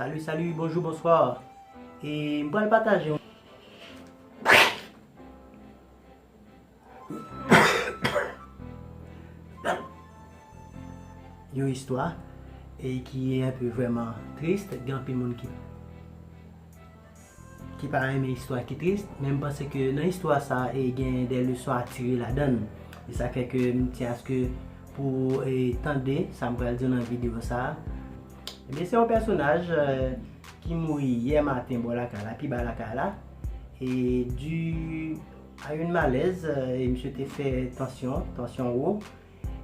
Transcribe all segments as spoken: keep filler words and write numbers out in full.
Salut, salut, bonjour, bonsoir. E m pral pataje yon, yon istwa e ki enpe vrèman tris. Gen anpil moun ki, ki pa renmen istwa ki tris, men m panse ke nan istwa sa e gen de leson a tire ladan l. E sa fè ke m tyen aske pou e, tande sa m pral di nan videyo sa. Ebyen, se yon pèsonaj e, ki mouri yè maten bò lakay la, pi ba lakay la. E dû à une malaise, e misye te fè tansyon, tansyon wo,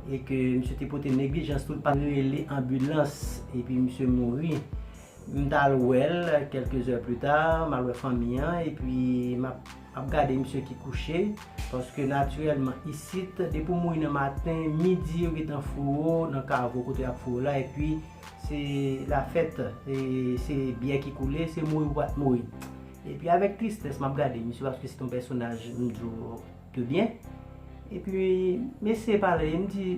e ke misye te pote neglijans, tout pa rele anbilans, epi misye mouri. M t al wè l kèlke zè pli ta, m al wè fanmi an, epi m ap, m ap gade misye ki kouche, paske natirèlman isit, depi w mouri nan maten, midi yo gentan foure w nan kavo kote y ap foure w la, epi se lafèt, e se byè ki koule, se mouri ou pa t mouri. Epi avèk tristès, m ap gade misye, paske se t yon pèsonaj, m di w, de byen. Epi, mesye pale, m di,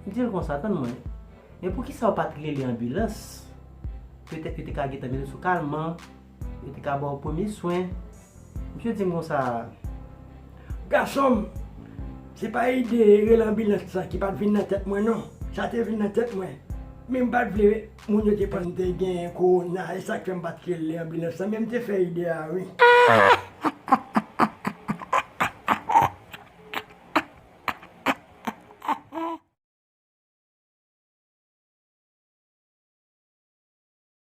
m di l konsa, tann mwen, men poukisa w pa t rele anbilans? Petèt yo te ka gentan mete w sou kalman, yo te ka ba w premye swen. Misye di m konsa, gason m, se pa ide rele anbilans lan ki pa t vin nan tèt mwen non. Sa te vin nan tèt mwen. Men m pa t vle moun yo te panse m te gen kowona, e sa k fè m pa t rele anbilans lan, men m te fè ide a wi.